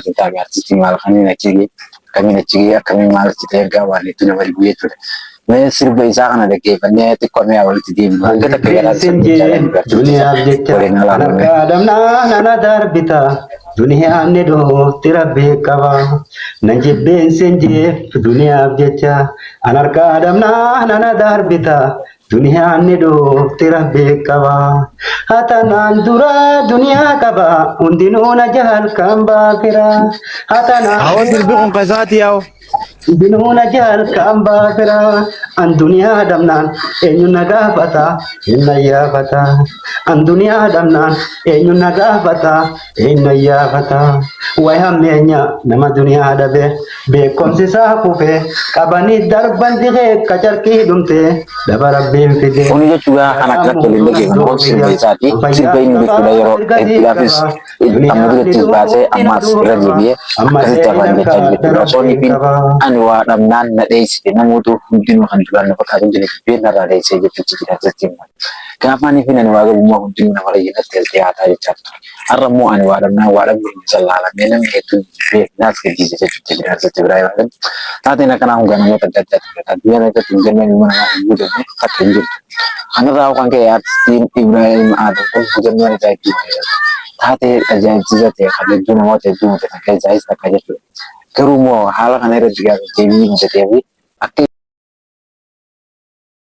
Hin taane artistiin maal kamiin achi ga'e, akkamiin achi ga'e, akkamiin maal achi ta'e ergaa waan hedduu nama dhibu jechuudha. Mee sirba isaa kana dhaggeeffannee xiqqoo mee walitti deemnu. Hanga takka garaa Sin jee duniyaaf jecha waliin an alaamu. harkaa dhabnaan ana darbita, duniyaan ni dhoofti rabbi qaba. Nan jibbeen sin jeef duniyaaf jecha an harkaa dhabnaan ana darbita, duniyaan ni dhoofti rabbi qaba. Hatanaan dura duniyaa qaba, hundinuu na jaal kan baafira. Hatanaan Awoo sirbi kun kasaati yaa'u. hundinuu na jaal kan baafira. An duniyaa dhabnaan eenyu na gaafata, hin ayyaafata. An duniyaa dhabnaan eenyu na gaafata, hin ayyaafata. Way hammeenya nama duniyaa dhabe, beekumsi isaa kufe, qabanii darban dikee kacarqii dhumte, dhaba rabbiin fide. Kuni jechuudha kan akka tole dhaggeeffannu kun sirba isaati. Sirba inni jechuudha yeroo hedduudhaafis amma durattis baasee ammaas irra deebi'ee akkasitti afaan jechaa jechuudha. Osoo inni fi ani waa dhabnaan na dheessite, namoota hundinuu kan duraan na fakkaatu jira jibbee narraa dheessee jechuutti jira artistiin kun. Gaafa ani fi ani waa qabummaa hundinuu nama rayyanatti galtee haataa jechaa ture. Har'a immoo ani waa dhabnaan waa dhabuu hin sallaalamee namni hedduun jibbee naaf gaddisiise jechuutti jira artisti Ibraahim Adam. Taateen akkanaa kun namoota adda addaatti fudhata. Addunyaa irratti mudannoo ilma namaa hin mudanne takka hin jirtu. Kanarraa kan ka'e artistiin Ibraahim Adam kun mudannoon isaa hedduu bareeda. Taatee ajaa'ibsiisaa ta'e kan hedduu namoota hedduu mudatan keessaayis takka jechuudha. Garuu immoo haala kana irratti gaafa deebii mudatee fi akka